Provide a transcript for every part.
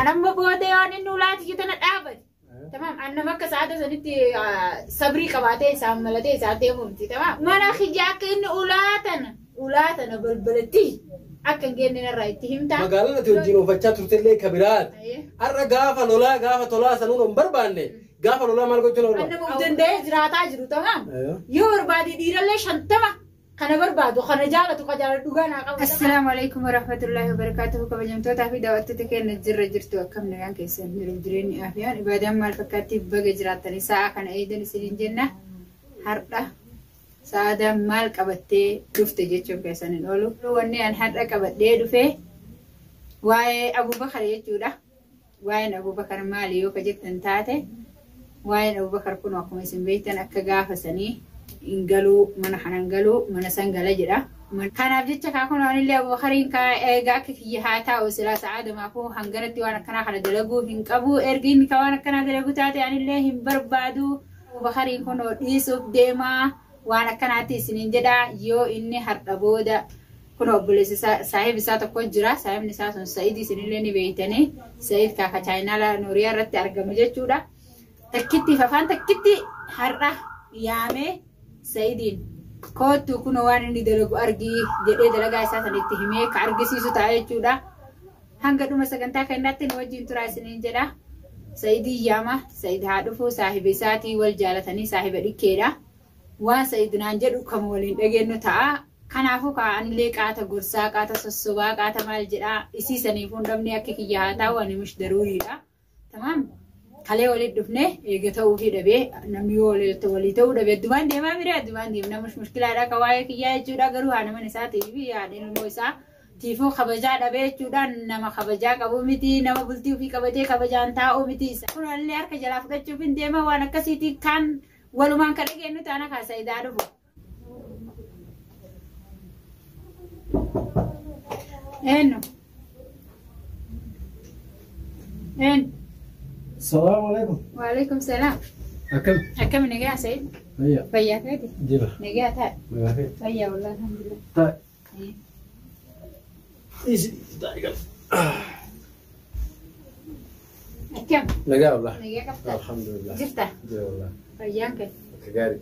An amma booda yoon inni ulaa tiyya tana dhaabate. Tamaam an nama akka sa'aata sanitti sabrii qabaatee isaan malatee isaan deemu miti. Tamaam mana kiyya akka inni ulaa tana ulaa tana balbalatti akka hin geenne narraa itti himtaa. Magaalaan ati wajjin oofachaa turtellee ka biraati. Har'a gaafa lolaa gaafa tolaa sanuun hin barbaanne gaafa lolaa maal gochuun An barbaada? nama of danda'ee jiraataa jiru tamaam. Yoo barbaade dhiirallee 50 kana barbaadu kana jaalatu ka jaalatu dhugaa naa qabu. Assalaamu alaikum warahmatullahi wabarakatuhu kabajamtootaa fi daawwattoota keenya jirra jirtu akkam nagaan keessan jiruuf jireenyi afiyaan ibaadaan maal fakkaatti baga jiraattanii sa'a kana eedan isiniin jenna har'a sa'aadaan maal qabattee dhufte jechuun keessan hin oolu. Wanni an har'a qabadhee dhufe waa'ee Abubakar jechuudha. Waa'een Abubakar maali yoo ka jettan taate waa'een Abubakar kun akkuma isin beektan akka gaafa sanii hin galuu mana kana hin galuu mana san gala jedha. Kanaaf jecha kaa kun anillee Abubakariin kaa eegaa akka kiyya haa taa'u silaa sa'aadamaafuu hanganatti waan akkanaa kana dalaguu hin qabu. Ergi inni ka waan akkanaa dalagu taate anillee hin barbaadu. Abubakariin kun dhiisuuf deemaa waan akkanaatti isiniin jedha yoo inni har'a booda kun obboleessi saahib isaa tokko jira. Saahibni isaa sun Sa'id isinillee ni beeytanii. Sa'id kaaka chaayinaa Nuuriyaa irratti argamu jechuudha. Takkitti afaan takkitti har'a yaamee Sa'idiin koottu kun waan inni dalagu argii jedhee dalagaa isaa san itti himee ka argisiisu ta'a jechuudha. Hanga dhuma sagantaa keenyaatti nu wajjin turaa isiniin jedha. Sa'idii yaama. Sa'id haa dhufu saahiba isaatii wal jaalatanii saahiba dhikkeedha. Waan Sa'id naan jedhu kan waliin dhageenyu ta'a. Kanaafuu anillee qaata gorsaa, qaata sossobaa, qaata maal jedhaa isii saniifuu hin dhabne akka kiyya haa taa'u ani mish daruuriidha. Tamaam. Kalee walitti dhufne eega ta'uufii dhabee namni yoo walii ta'uu dhabee addumaan deemaa mire addumaan deemna mush mushkilaadha ka waa'ee kiyyaa jechuudha garuu haadha mana isaatii fi haadha ilmoo isaa tiifuu kabajaa dhabee jechuudha nama kabajaa qabu miti nama bultii ofii qabatee kabajaan taa'u miti isa. Kun illee harka jalaa fudhachuuf hin deema waan akkasiitiin kan walumaan kan dhageenyu taana kaasa idaa dhufu. Eenyu? Eenyu? Salaamu alaikum. Waalaikum salaam. Akkam? Akkam nagaa Sa'id? Fayyaa. Fayyaa keeti? Jira. Nagaa taa'e. Nagaa kee. Fayyaa wallahi alhamdulillah. Taa'e. Isi taa'e gal. Akkam? Nagaa wallahi. Nagaa qabda? Alhamdulillah. Jirta? Jira wallahi. Fayyaan kee? Akka gaarii.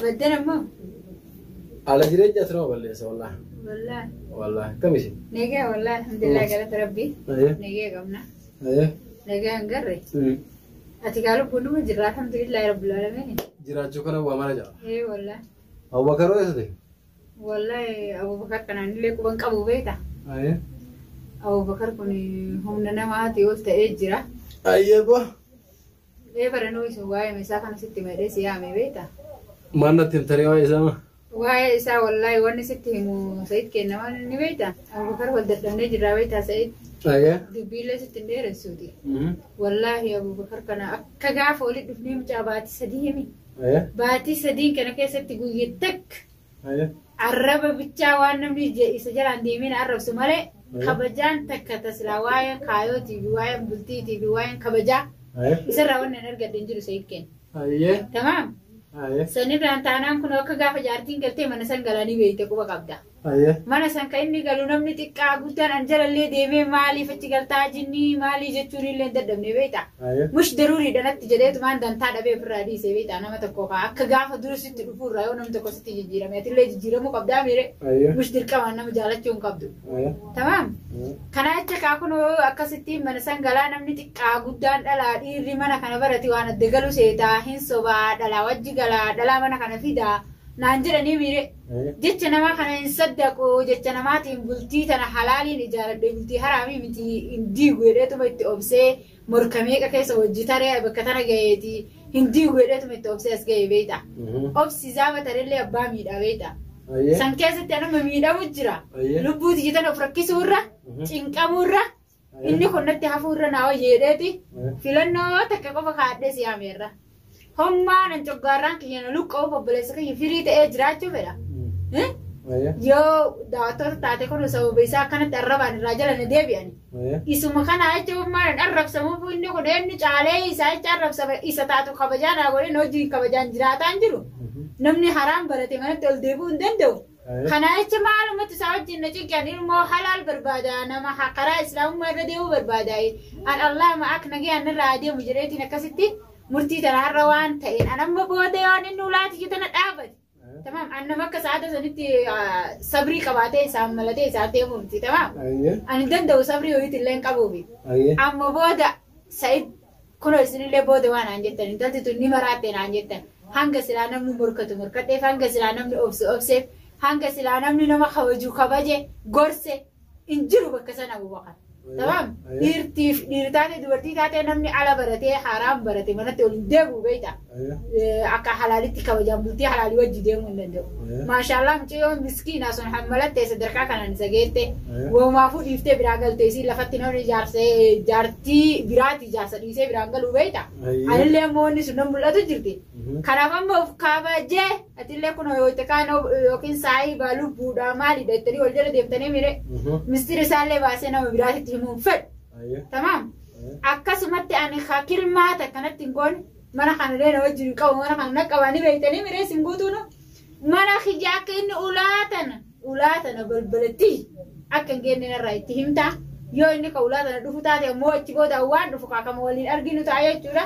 Baddan ammoo? Haala jireenya asirra balleessa wallahi. Wallahi. Wallahi. Akkam isin? Nagaa wallahi alhamdulillah galata rabbii. Ayyee. Nagaa qabna. Ayyee. Nagaa hin garre. Ati kaa lubbuun numa jirra alhamdulillah rabbil aalamiin. Jiraachuu kana waa mara jira. Ee wallahi. Abubakar hoo eessate? Wallahi Abubakar kanaan illee quban qabu beekta. Ayyee. Abubakar kun humna namaatii ol ta'ee jira. Ayyee boo. Ee baranuu isin waa'ee isaa kana sitti madhee si yaame beekta. Maal natti himtanii waa'ee isaa maa? Waa'ee isaa wallahi wanni sitti himu Sa'id kenna waan inni beekta. Abubakar wal dadhabnee jirraa beekta Sa'id. Ayyee. Dubbiillee sitti hin dheeressuuti. Wallahi Abubakar kana akka gaafa walitti dhufnee mucaa baatii sadii himi. Ayyee. Baatii sadiin kana keessatti guyyaa takka Ayyee. arraba bichaa waan namni isa jalaan deemee na arrabsu malee kabajaan takka tasilaa waa'een kaayootii fi waa'een bultiitii fi waa'een kabajaa Ayyee. isarraa wanni hin argadhe hin jiru Sa'id kenna. Ayyee. Tamaam. Ayyee. Sanirraan taanaan kun akka gaafa jaartiin galtee mana san galanii beeyte quba qabda. Ayyee. Mana san kan inni galu namni xiqqaa guddaan an jalallee deemee maaliif achi galtaa jinnii maalii jechuun illee hin dadhabne beekta. Ayyee. Mush daruuriidha natti jedheetumaan dantaa dhabee ofirraa dhiisee beekta nama tokko kaa akka gaafa dura sitti dhufuurraa yoo namni tokko sitti jijjiirame atillee jijjiiramuu qabdaa miire. Ayyee. Mush dirqamaan nama jaalachuu hin qabdu. Ayyee. Tamaam. Kana jecha kaa kun akkasitti mana san galaa namni xiqqaa guddaan dhalaa dhiirri mana kana barate waan adda galu seetaa hin sobaa dhalaa wajji galaa dhalaa mana kana fidaa naan jedhanii miire. Jecha namaa kana hin saddaqu jecha namaatiin bultii tana halaaliin ijaaradhe bultii haraamii miti hin diigu jedheetuma itti obsee morka meeqa keessa hojii taree bakka tana gaheeti hin diigu jedheetuma itti obsee as gahee beekta. Obsi zaaba tarellee abbaa miidhaa beekta. Ayyee. San keessatti anuma miidhamu jira. Ayyee. Lubbuu tiyya tana of rakkisuurra cinqamuurra inni kun natti hafuurra naa hojjeedheeti filannoo takka qofa kaadhee si yaameerra. Hommaa nan coggaarraan kiyya na luqqa'uuf obboleessa kiyya firii ta'ee jiraachuu fedha. Ayyee. Yoo daawwattoota taate kun sababa isaa akkanatti arrabaan irraa jala na deebi'ani. Ayyee. Isuma kana jecha hommaa nan arrabsamuuf inni kun inni caalee isaa jecha arrabsame isa taatu kabajaa naa godhee na wajjin kabajaan jiraataa hin jiru. Namni haraam barate manatti ol deebi'uu hin danda'u. Kana jecha maalumatti isaa wajjin na cinqan ilmoo halaal barbaada nama karaa islaamummaa irra deemuu barbaada. An Allah ma akka nagayaan irraa adeemu jedheetiin akkasitti murtii tana har'a waan ta'een an amma booda yoon inni ulaati tana dhaabate. Tamaam an nama akka sa'aata sanitti sabrii qabaatee isaan malatee isaa deemuu miti tamaam. Ani danda'u sabrii ho'iitti illee hin qabuufi. Amma booda Sa'id kunoo isinillee booda waan aan jettan intalti tun ni maraatte naan jettan hanga silaa namni morkatu morkadheef hanga silaa namni obsu obseef hanga silaa namni nama kabaju kabaje gorse hin jiru bakka sana Abubakar. Tamaam dhiirtiif dhiir taate dubartii taate namni ala baratee haraam barate manatti ol hin deebi'u beekta. Akka halaalitti kabajaan bultii halaalii wajji deemuu hin danda'u. Maashaallah mucayyoo miskiina sun hammalattee sadarkaa kanaan isa geette woomaafuu dhiiftee biraa galtee isiin lafatti namni jaarsee jaartii biraati jaarsa dhiisee biraan galuu beekta. Anillee ammoo wanni sun nan mul'atu jirti. Kanaaf amma of kabajee atillee kun yoo itti kaan yookiin saahiba lubbuudha maalidha jettanii wal jala deemtanii mire mistiri isaallee baasee nama biraatitti himuu hin fedhu. Tamaam. Akkasumatti ani kilmaata akkanatti hin goone mana kanallee na wajjin hin qabu mana kana na qabanii beektanii miree isin guutuunu mana kiyya akka inni ulaatana ulaatana balbalatti akka hin geenne narraa itti himta yoo inni ka ulaatana dhufu taate ammoo achi booda waan dhufu kaakama waliin arginu ta'a jechuudha.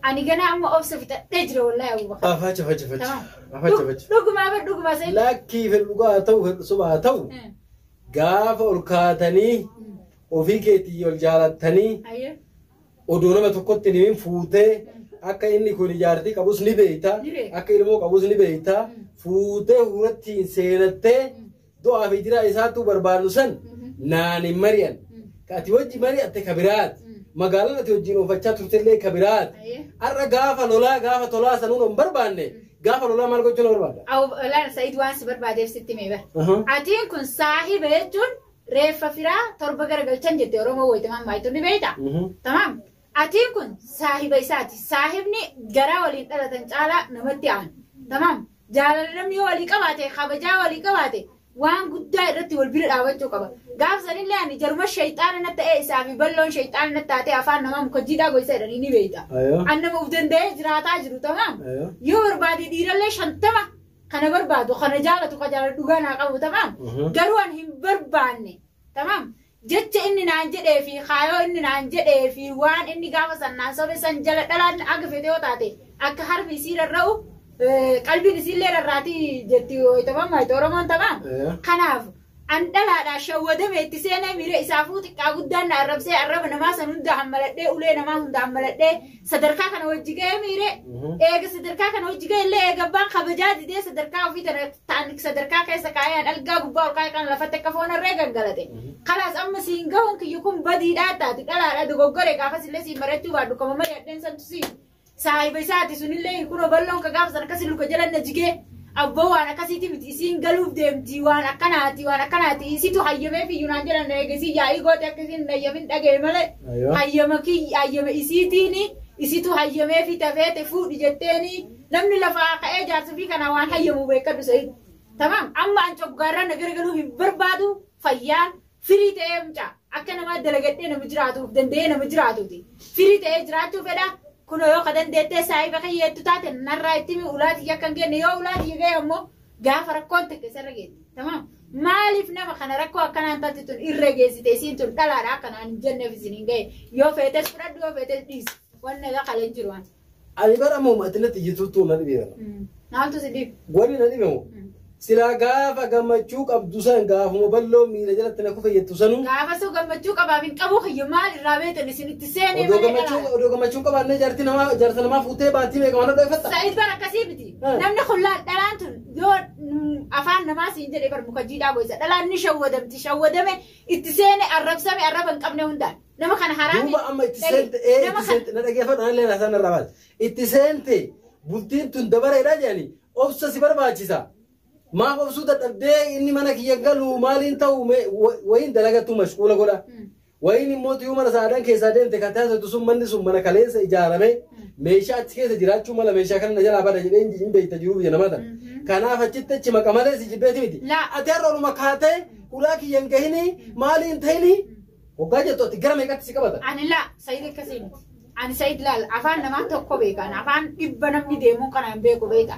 Ani gana amma obsa fixadhee jira wallaahi Abubakar. Afacha facha facha. Tamam. Afacha facha. Dhugumaa bar dhugumaa Sa'id. Lakkii fedhu dhugaa haa ta'u fedhu soba haa ta'u gaafa ol kaatanii ofii keetii ol jaalattanii Ayyee. oduu nama tokkotti ni fuutee akka inni kun jaartii qabus ni beekta Ni beeka. akka ilmoo qabus ni beekta fuutee huratti seenattee du'aa fi jiraa isaattuu barbaadu san naan hin mari'an. Ka ati wajji mari'atte ka biraati. Magaalaan ati wajjin oofachaa turtellee ka biraati. Ayyee. Har'a gaafa lolaa gaafa tolaa sanuun hin barbaanne gaafa lolaa maal gochuun barbaada? Laala Sa'id waan si barbaadeef sitti himee bara. Atiin kun saahiba jechuun reeffa firaa torba garagalchan jette Oromoo wayitamaan maayitu ni beekta. Tamaam. Atiin kun saahiba isaati. Saahibni garaa waliin dhalatan caalaa namatti aanu. Tamaam. Jaalala namni yoo walii qabaate kabajaa walii qabaate waan guddaa irratti wal bira dhaabachuu qaba. Gaaf sanillee ani jaruma shayxaana na ta'ee isaa fi balloon shayxaana na taatee afaan namaa muka jiidhaa gosa jedhanii ni beekta. An nama of danda'ee jiraataa jiru tamaam. Yoo barbaade dhiirallee 50 kana barbaadu kana jaalatu ka jaalatu dhugaa naa qabu tamaam. Garuu an hin barbaanne tamaam. Jecha inni naan jedhee fi kaayoo inni naan jedhee fi waan inni gaafa san naan sobe san jala dhalaan aga fete yoo taate akka harmi isii rarra'u qalbiin isiillee rarraatii jetti tamaam Oromoon tamaam. Kanaaf an dhalaadhaa shawwadame itti seenee miira isaafuu xiqqaa guddaan na arrabsee arraba namaa san hunda hammaladhee ulee namaa hunda hammaladhee sadarkaa kana wajji ga'ee miire eega sadarkaa kana wajji ga'e illee eega abbaan kabajaa didee sadarkaa ofii tana ta'an sadarkaa keessa kaa'ee an algaa gubbaa ol kaa'ee kan lafatti akka foon harree gangalate. Kalaas amma siin gahuun kiyyu kun badiidhaa taati dhalaadhaa dogoggore gaafas illee siin marachuu baadhu kama malee addeen santu siin saahiba isaati sunillee kunoo balloon ka gaafa san akkasii luka jala na jigee abboo waan akkasiiti miti isiin galuuf deemti waan akkanaati waan akkanaati isitu hayyamee fi yunaan jedhan eegasii yaa'ii goote akkasiin hayyamin dhagee malee hayyama kiyya hayyama isiitiini isitu hayyamee fi tafeete fuudhi jetteeni namni lafaa ka'ee jaarsa fi kana waan hayyamu beekadhu Sa'id. Tamaam amma an coggaarraa na garagaluu hin barbaadu fayyaan firii ta'ee mucaa akka namaa dalagadhee nama jiraatuuf danda'ee nama jiraatuuti firii ta'ee jiraachuu fedha. Kun yoo ka dandeettee saahiba kiyyeettu taate narraa itti himi ulaatii akka hin genne yoo ulaatii ga'e ammoo gaafa rakkoon takka isarra geette. Tamaam. Maaliif nama kana rakkoo akkanaan taate tun irra geessite isiin tun dhalaadha akkanaan hin jenneef isin hin ga'e yoo feetes fudhadhu yoo feetes dhiisi wanni egaa kalee jiru waan. Ani bara ammoo ati ijjituutu na dhibee bara. Maaltu si dhibe? Wanni na dhibe moo silaa gaafa gammachuu qabdu san gaafuma balloo miila jalatti na kufe jettu sanuu Gaafa sun gammachuu qabaaf hin qabu kiyya maal irraa beektan isin itti seenee malee dhalaadha. odoo gammachuu qabaannee jaartii namaa jaarsa namaa fuutee baatii meeqa mana dho'ifatta. Sa'id bara akkasii miti. Namni kun laal dhalaan tun yoo afaan namaa siin jedhee bar muka jiidhaa gosa dhalaan ni shawwadamti shawwadame itti seene arrabsame arraba hin qabne hundaan nama kana haraami. Duuba amma itti seente itti seente na dhageeffadhu anallee na isaan irraa baate. Itti seente bultiin tun dabareedha jedhani obsa si barbaachisa. Maaf obsuu dadhabdee inni mana kiyya galu maaliin ta'u wayiin dalagattu mashquula godha. Wayiin immoo tuyuu mana saadaan keessaa deemte kan taasisu sun manni sun mana kaleessa ijaarame meeshaa achi keessa jiraachuu mala meeshaa kana na jalaa bada jedhee hin beekta jiruu biyya namaa tana. Kanaaf achitti achi maqa malee si jibbeeti miti. Ati har'a oluma kaatee ulaa kiyya hin gahini maaliin ta'ini hoggaa jettu ati gara meeqatti si qabata. Ani laa Sa'id akkasii miti. Ani Sa'id laal afaan namaa tokko beekan afaan dhibba namni deemuu kana hin beeku beeka.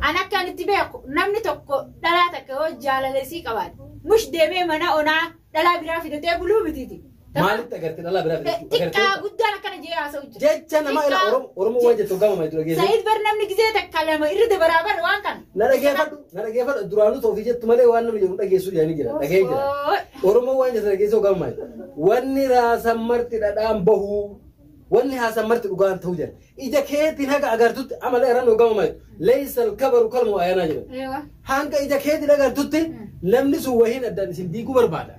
An akka ani itti beeku namni tokko dhalaa takka yoo jaalalesii qabaate mush deemee mana onaa dhalaa biraa fidatee buluu mitiiti. Maalitti agarte dhalaa biraa fidachuu? Xiqqaa guddaan akkana jee haasa'u jira. Jecha namaa ila Oromoo waan jettu gama maaytu dhageesse. Sa'iid bar namni gizee takka lama irra dabaraa bar waan kana. Na dhageeffadhu, na dhageeffadhu, duraanuu ta'uufii jettu malee waan namni jedhu dhageessuu jedhanii jira. Dhagee jira. Oromoo waan jettu dhageessuu gama maaytu. Wanni raasan marti dhadhaan bahuu, wanni haasan marti dhugaan ta'uu jira. Ija keetiin haga agartutti amala irraan gama maaytu. Leessa kabaru kalmu ayaanaa jira. Hanga ija keetiin agartutti namni sun wahiin addaan isin diiguu barbaada.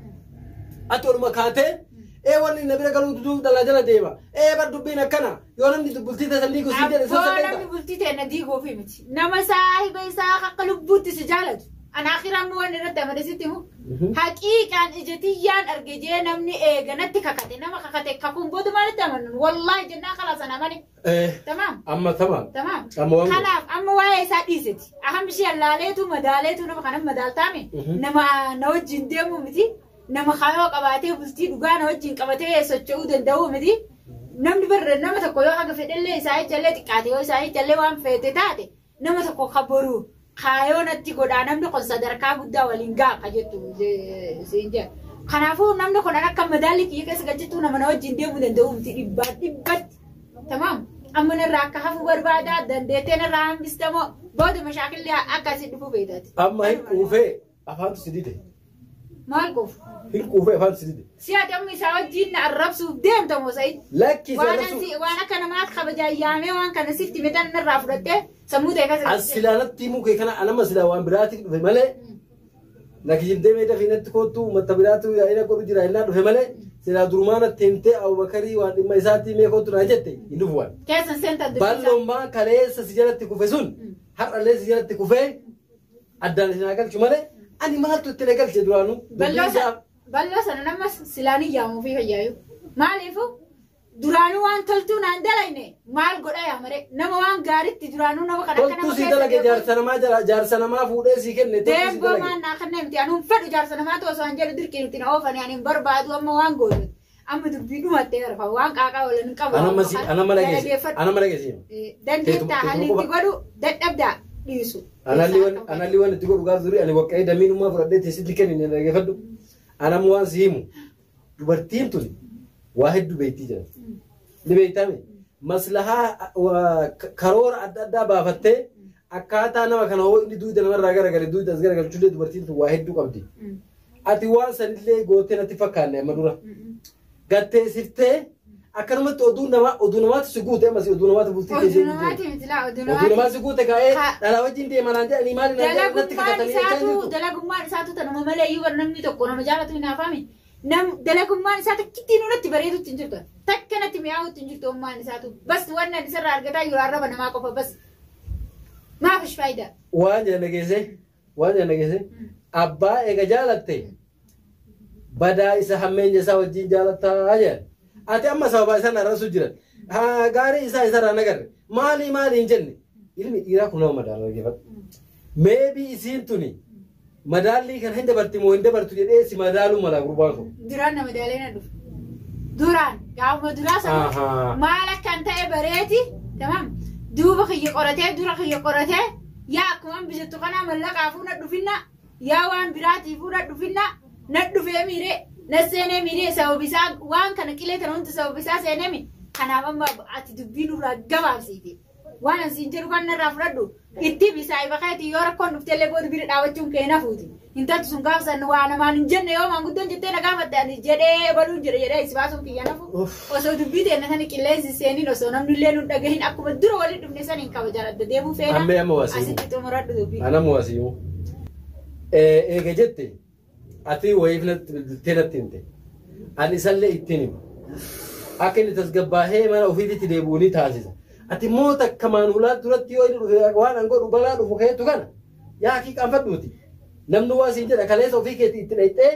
Ati oluma kaatee wanni na bira galuu duduuf dhalaa jala deema. Bar dubbiin akkana yoo namni bultii ta'e diiguu si jedhe san Abboo namni bultii ta'e na diiguufi miti. Nama saahiba isaa akka lubbuutti si jaalatu. Ana akhiraa waan irratti amane sitti himu. Haqiiqaan ija tiyyaan arge jee namni eeganatti kakate nama kakate kakuun booda maalitti amanu? Wallaahi jennaan kalaas ana amane. Tamaam. Amma tamaam. Tamaam. Kanaaf amma waa'ee isaa dhiiseti. Aham ishee allaaleetu madaaleetu nama kana madaaltaame nama na wajjin deemu miti. Nama kaayoo qabaatee bultii dhugaa na wajjin qabatee socho'uu danda'u miti. Namni barra nama tokko yoo haga fedhellee isaa ichallee xiqqaate yoo isaa ichallee waan feete taate nama tokko kaboru kaayoo natti godhaa namni kun sadarkaa guddaa waliin ga'a ka jettu siin jedha. Kanaafuu namni kun akka madaalli kiyya keessa galchitu nama na wajjin deemuu danda'u miti dhibbaan dhibbatti. Tamaam. Amma narraa akka hafu barbaadaa dandeettee narraa hambistamoo booda mashaakilli akkasii dhufuu beektaati. Amma hin quufee afaantu si dide. Maal quufu? Hin quufee afaantu si dide. Si'a dammi isaa wajjin na arrabsuuf deemta moo Sa'iid? Lakki si arrabsuuf. Waan akka namaatti kabajaa yaamee waan kana sitti mitan narraa fudhattee sammuu ta'e keessa. As silaanatti himuu kee kana anama silaa waan biraatiif dhufe malee na kijibdee mee dafii natti kottu uummata biraatu yaa'ina godhu jira innaa dhufe malee silaa durumaa natti himtee Abubakarii waan dhimma isaatii mee kottu naa jette hin dhufu waan. Keessan seentan dubbisaa. Bal'oommaa kaleessa si jalatti kufe sun har'allee si jalatti kufee addaan isin haa galchu malee ani maaltu itti na galche duraanuu. Bal'oo sana nama silaanii yaamuu fi fayyaayu. Maaliifu duraanuu waan toltuu naan dalagne maal godha yaa maree nama waan gaariitti duraanuu nama kana akka nama keessa dalage jaarsa namaa jaarsa namaa fuudhee sii kenne toltuu si dalage. Deemboo maan naa kennee miti anuun fedhu jaarsa namaa osoo an jedhu dirqii nuti na oofani ani hin barbaadu amma waan gootu. Amma dubbii dhumattee arfa waan qaaqaa oolan hin qabu. Anamma dhageessi. Dandeettaa haalli itti godhu dadhabdaa dhiisu. Analli waan itti godhu gaaf durii ani waqqa'ee damiinummaa fudhadhee teessitti kennine dhageeffadhu. Anamma waan si himu dubartiin tuni waa hedduu beektii jira. Ni beektame maslahaa karoora adda addaa baafattee akkaataa nama kana hoo inni duuda namarraa garagale duuda as garagalchullee dubartiin tun waa hedduu qabdi. Ati waan sanillee gootee natti fakkaanne amma dura. Gattee siftee akkanumatti oduu namaatti si guute ammas oduu namaatti bultii Oduu namaatti miti laa oduu namaatti. Oduu namaatti si guute kaa'ee dhalaa wajjin deema naan jedhanii maali naan jedhanii natti kakatanii jechaa jirtu. Dalagummaan isaatu tanuma malee iyyuu namni tokko nama jaalatu hin haafame. Dalagummaan isaa takkittiin natti bareedutti hin jirtu. Takka natti mi'aawutti hin jirtu ummaan isaatu. Bas waan ani isarraa argataa jiru arraba namaa qofa bas. Maaf ish faayidaa? Waan jedhan dhageesse waan jedhan dhageesse abbaa eega jaalatte badaa isa hammeenya isaa wajjin jaalattaa jedhan. Ati amma sababa isaan arrabsuu jiran. Gaarii isaa isarraa nagarre maali maali hin jenne ilmi dhiiraa kun nama madaala dhaggeeffadhu. Meebii isiin tuni madaallii kan hin dabarti moo hin dabartu jedhee si madaaluu mala gurbaan kun. Duraan na madaalee na dhufe. Duraan gaafuma duraa sana maal akkan ta'e bareeti tamaam duuba kiyya qoratee dura kiyya qoratee yaa akkuma bijattu kanaa mallaqaafuu na dhufinna yaa waan biraatiifuu na dhufinna na dhufee miiree na seenee miiree sababa isaa waan kana qilee tana hundi sababa isaa seenee mi kanaaf amma ati dubbii nurraa gabaabsiiti. Waan asiin jedhu kan narraa fudhadhu itti bisaayiba keetii yoo rakkoon dhuftellee booda bira dhaabachuun kee nafuuti. Intalti sun gaafsan waa namaan hin jenne yoo maanguddoon jettee na gaafatte ani jedhee baluun jedhe jedhee si baasuun kiyya nafu. Osoo dubbii teenne sani qilleensi seeniin osoo namni illee nu dhagahin akkuma dura waliin dhufne saniin kabajaan adda deemuu feena. Asitti xumuradhu dubbii. Anamma wasiimu. Eega jette ati wayiif natti natti himte. Ani isallee ittiin hima. Akka inni tasgabbaahee mana ofiitti deebi'u ni taasisa. Ati immoo takka maanulaa duratti yoo inni dhufe waan an godhu balaa dhufu keetu kana yaa haqiiqaan Namni waa siin jedha kaleessa ofii keetii itti dhayxee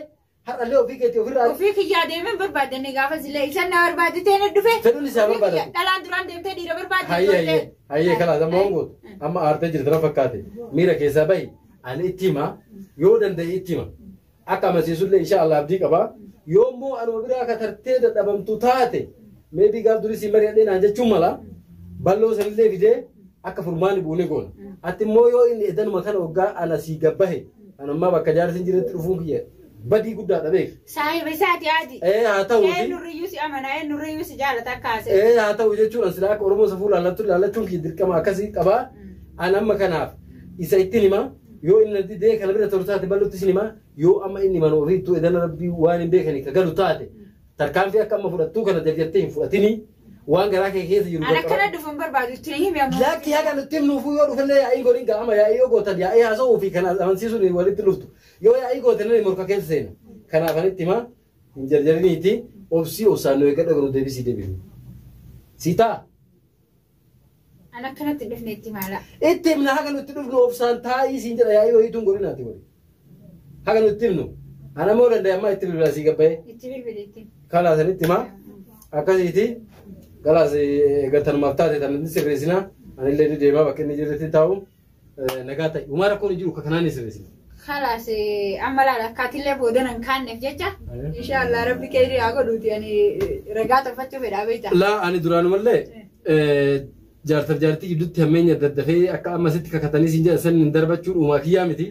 har'allee ofii keetii ofirraa. Ofii kiyyaa deemee barbaadannee gaafa sillee isaan na barbaaditee na dhufe. Fedhuun isaa barbaadate. Dhalaan duraan deemtee dhiira barbaadde. Hayyee hayyee kalaas amma waan gootu amma aartee jirti na fakkaate miira keessaa bahi ani itti hima yoo danda'e itti hima akka amansiisullee insha Allah abdii qaba yoo immoo anuma biraa akka tartee dadhabamtu taate meebii gaaf durii siin mari'adhee naan jechuun mala. Balloo sanillee fidee Akka furmaanni buune goona. Ati immoo yoo inni edanuma kana waggaa ana sii gabbahe ana ammaa bakka jaarsi hin jiretti dhufuun kiyya badii guddaadha beek. Saahiba isaati yaadi. Ee haa ta'uuti. Eenyurriyyuu si amanaa eenyurriyyuu si jaalata akka haasa'e. Ee haa ta'u jechuun silaa akka Oromoo safuu laallachuun kiyya dirqama akkasii qabaa. An amma kanaaf isa ittiin himaa yoo inni didee kana bira tolu taate bal'ootti isin himaa yoo amma inni mana ofiittuu edana rabbii waan hin beekani ka galu taate tarkaanfii akka amma fudhattuu kana jarjartee hin fudhatinii waan garaa kee keessa jiru An akkana dhufuun barbaadu itti himi ammoo. Lakki haga nutti himnuufuu yoo dhufellee yaa'ii godhin ga'ama yaa'ii yoo gootan yaa'ii haasa'uu fi kana amansiisuun walitti dhuftu yoo yaa'ii gootan inni morka keessa seena kanaaf anitti himaa hin jarjariniiti obsii obsaan nu eeggadha garuu deebisii deebisu. Sii ta'a. An akkanatti hin dhufne itti maala. Itti himna haga nutti dhufnu obsaan taa'ii siin jedha yaa'ii wayiituun godhinaati godhi. Haga nutti himnu. Ana moo danda'e ammaa itti bilbilaa sii gabbayee. Itti bilbili itti. Kalaas anitti himaa akkasiiti galaas eeggattanumaaf taate tan inni sirreessinaa anillee ni deemaa bakka inni jirretti taa'u nagaa ta'e uumaa rakkoon hin jiru akka kanaan ni sirreessina. Khalaas amma laala akkaatillee booda nan kaanneef jecha inshaallah rabbi keerii haa godhuuti ani ragaa tolfachuu fedhaa beekta. Laa ani duraanumallee jaartaaf jaartii gidduutti hammeenya daddafee akka amma sitti kakatanii siin jedhan san hin darbachuun uumaa kiyyaa miti.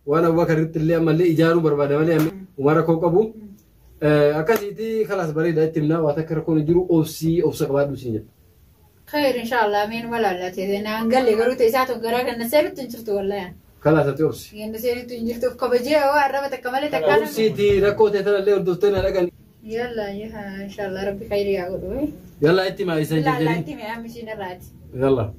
Waan Abubakaritti illee ammallee ijaaruu barbaada malee uumaa rakkoo qabu. Akkasiiti kalaas bareedaa itti himnaa waan takka rakkoon hin jiru obsii obsa qabaadhu siin jedha. Khayr inshaallah meen walaallate naan galle garuu ta'e isaa tokko garaa ganna seerutti hin jirtu wallahi. Kalaas ati obsi. Ganna seerutti hin jirtu of kabajee hoo arraba takka malee takkaa nama. Obsiiti rakkoo ta'e tanallee hordoftee na dhaqan. Yalla yaa inshaallah rabbi khayrii haa godhu. Yallaa itti himaa isa hin Laallaa jarjarin. itti mee amma ishiin irraati. Yallaa.